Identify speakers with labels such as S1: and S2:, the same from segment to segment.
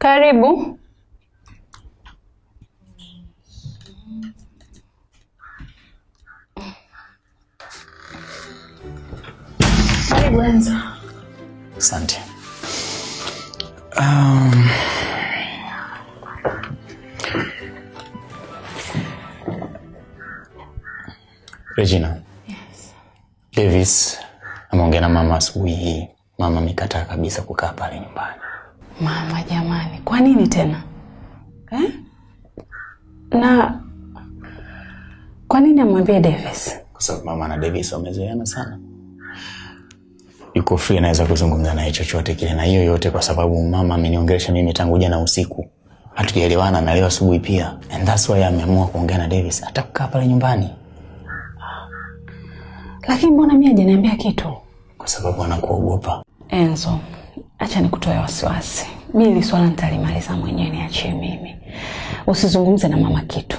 S1: Karibu. Karibu Enzo.
S2: Asante. Regina.
S1: Yes.
S2: Davis ameongea na mama asubuhi hii. Mama amekataa kabisa kukaa pale nyumbani.
S1: Mama jamani, kwa nini tena? Eh? Na kwa nini amwambie Davis?
S2: Kwa sababu mama na Davis wamezoeana sana. Yuko free, anaweza kuzungumza naye chochote kile, na hiyo yote kwa sababu mama ameniongelesha mimi tangu jana usiku. Hatujaelewana na leo asubuhi pia. And that's why ameamua kuongea na Davis. Hata kukaa pale nyumbani.
S1: Lakini mbona mimi hajaniambia kitu?
S2: Kwa sababu anakuogopa.
S1: Enzo, acha nikutoe wasiwasi. Mimi hili swala nitalimaliza mwenyewe, niachie mimi. Usizungumze na mama kitu.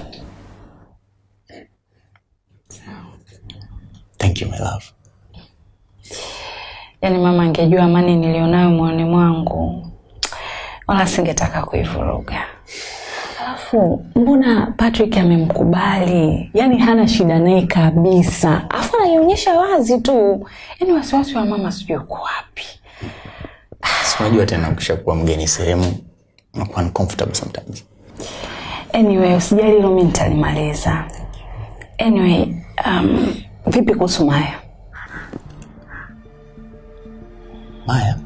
S2: Thank you my love.
S1: Yaani mama angejua amani nilionayo moyoni mwangu, wala singetaka kuivuruga. Alafu mbona Patrick amemkubali? Yaani hana shida naye kabisa. Alafu anaionyesha wazi tu. Yaani wasiwasi wa mama sijui uko wapi.
S2: Si unajua tena ukishakuwa mgeni sehemu unakuwa uncomfortable sometimes.
S1: Anyway, usijali hilo mimi nitalimaliza. Anyway, vipi kuhusu Maya?
S2: Maya?